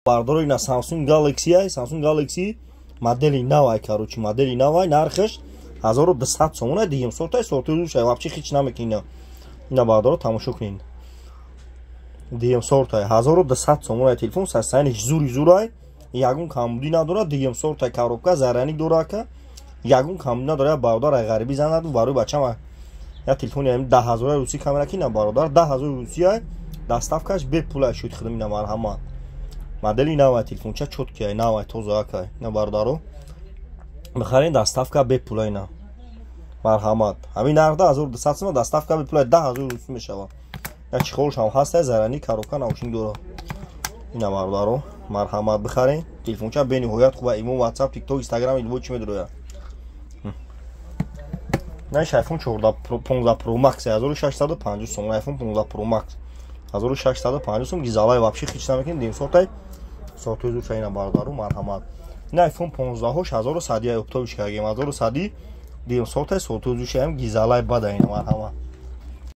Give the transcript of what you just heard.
Бардоро, ина Samsung Galaxy ай, Samsung Galaxy модели навай, короче, модели навай, нархаш 1200 сомон, дигим сортай, сорти рӯшай, вообще ҳеч намекунина. Ина, бардоро, тамошо кунин. Дигим сортай, 1200 сомон ай телефон, состояниш зури зурай, ягон камбудӣ надорад, дигим сортай, коробка, заряник дора, ака, ягон камбудӣ надорад. Бародар ай ғарибӣ занад, барои бачам я телефони 10 000 русӣ камера ки, на, бародар, 10 000 русия, доставкаш бепулай шуд хидм. Ина, марҳамат, модели навай, телефонча чёткий, навай, тоза, акай. На, бародаро, бихарен, доставка бепулай. На, марҳамат, ҳамин нархда 1200 сомон, доставка бепулай, 10 000 русӣ мешавад. Я чехолшам ҳастай, заряник, коробка, наушник дора. Ина, бародаро, марҳамат, бихарен, телефонча бениҳоят хуба, имо, WhatsApp, TikTok, Instagram, илво чӣ медроя. Наиш iPhone 14 15 Pro Max 1650 сомон, iPhone 15 Pro Max 1650 сом, гизалай, вообще хич намекунем, дим сортай, сортои зур ина, бародару, марҳамат. Ин iPhone 15 1100 оптовиш кардем, 1100, дим сортай, сортои зур шаям, гизалай бада. Ина, марҳамат.